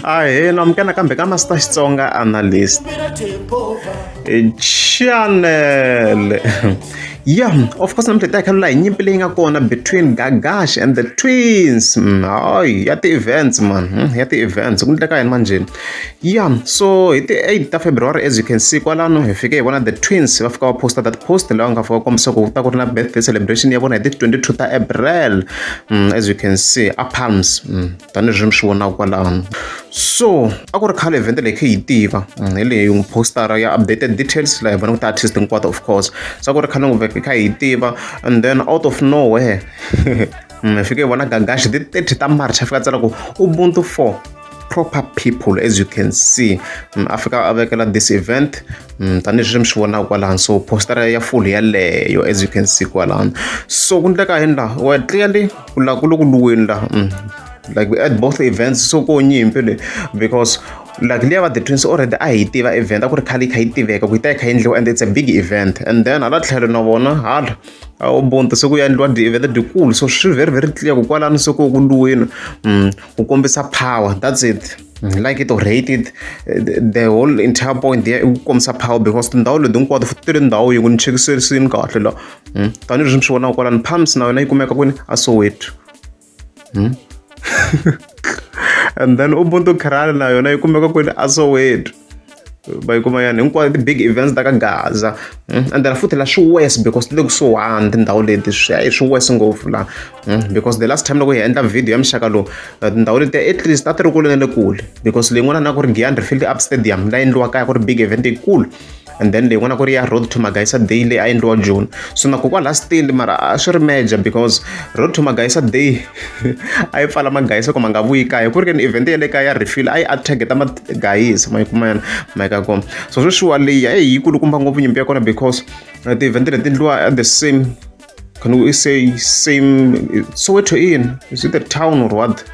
Ahee namukela nakambe ka Master Xitsonga Analyst channel. Yeah, of course namuntlha hi ta hi kha hi nyimpi leyi nga kona between Gagash and the twins. Hayi ya ti-events man, ya ti-events ku endleka yini manjheni. Yeah, so hi ti-8 ta February, as you can see kwalano, hi fike hi vona the twins va fika va posta that post laha nga fika va kombisa ku ta ku ri na birthday celebration ya vona hi ti-22 ta April. As you can see a Palms, tanihileswi mi swi vonaka kwalano. So a ku ri khale event leyi kha hi yi tiva, hi leyi postara ya updated details laha hi vonaka ti-artist hinkwato. Of course, so a ku ri khale ngopfu hi kha hi yi tiva, and then out of nowhere hi fike hi vona Gagashi ti 30 ta March a fika a tsala ku "Ubuntu for proper people". As you can see, a fika a vekela this event tanihileswi mi swi vonaka kwalano. So postara ya full yaleyo, as you can see kwalano. So ku endleka yini laha? Well, clearly ku la ku le ku lwiweni laha, like at both events. So ko nyimpi le because like liya va the twins already a hi tiva event, a ku ri khale yi kha yi tiveka ku yi ta yi kha yi endliwa, and it's a big event. And then hala tlhelo na vona hala Ubuntu se ku ya endliwa ti-event letikulu. So swi very very clear ku kwalano se ku ku lwiweni, ku kombisa power. That's it. Like it or hate it, the whole entire point there i ku kombisa power, because tindhawu leti hinkwato futhi ti ri ndhawu yin'we. Ni chekiserisini kahle la, tanihileswi mi swi vonaka kwalano, Palms na yona yi kumeka kwini? A Soweto. And then Ubuntu Kraal na yona yi kumeka kwini? A Soweto. Va yi kuma yani hinkwayo ti-big events ta ka Gaza. And then futhi la swi worse because ti le kusuhani tindhawu leti, swi swi worse ngopfu la, because the last time loko hi endla video ya muxaka lowu, tindhawu leti at least a ti ri kule na le kule, because leyin'wana na ku ri Giyani Refill Up Stadium la endliwa kaya ku ri big event yikulu, and then leyin'wana ku ri ya Road to Magaisa Day leyi a endliwa June. So na kokwala still mara a swi ri major because Road to Magaisa Day a yi pfala Magaisa ku ma nga vuyi kaya, ku ri ke ni event ya le kaya ya Refill a yi a targeta Magayisa ma yi kuma yana mhaka ya kona. So sweswiwa leyi a yi kulukumba ngopfu nyimpi ya kona because ti-event leti endliwa at the same, can we say same Soweto in, is it the town or what?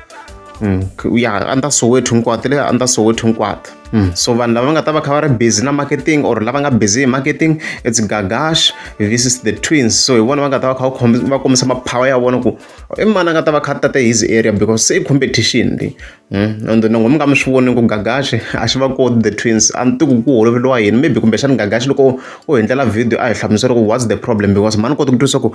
Ya under Soweto hinkwato le under Soweto hinkwato. So vanhu lava nga ta va kha va ri busy na marketing or lava nga busy hi marketing, it's Gagash versus the twins. So hi vona va nga ta va kha va kombisa ma-power ya vona ku i mani a nga ta va kha tate his area, because se i competition leyi. And loko mi nga mi swi voni ku Gagash a xi va koti the twins, a ni tivi ku holoveliwa yini. Maybe kumbexana Gagash loko u hi ndlela video a hi hlamusela ku what's the problem, because mani koti ku twisisa ku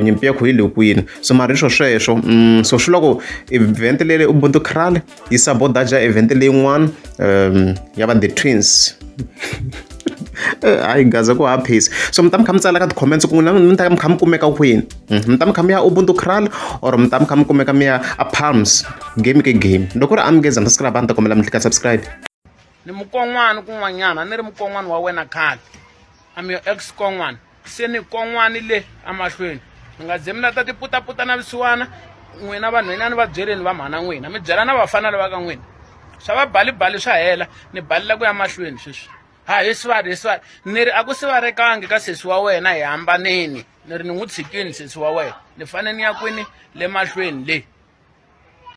nyimpi ya khu yi le kwini. So mara hi swo sweswo, so swi loko event leyi Ubuntu Kraal yi sabotage event leyin'wana ya va the twins. Hayi Gaza ku ha peace. So mi ta mi kha mi tsala ka ti-comments ku n'wina mi ta mi kha mi kumeka kwini, mi ta mi kha mi ya Ubuntu Kraal or mi ta mi kha mi kumeka mi ya a Palms? Game ke game. Loko ri a mi ngeza mi subscribe, a ni ta kombela mi tlika subscribe. Ni mukon'wana kun'wanyana, a ni ri mukon'wana wa wena khale. I'm your ex kon'wana, se ni kon'wani le amahlweni. Mi nga ze mi lata tiputaputa na vusiwana n'wina vanhwenya, ni va byeleni va mhana n'wina, mi byela na vafana lava ka n'wina swa va balibali swa hela. Ni balela ku ya mahlweni sweswi. Ha hi sivari, hi sivari, ni ri a ku sivarekangi ka sesi wa wena, hi hambaneni. Ni ri ni n'wi tshikini sesi wa wena, ni fanele ni ya kwini le mahlweni le.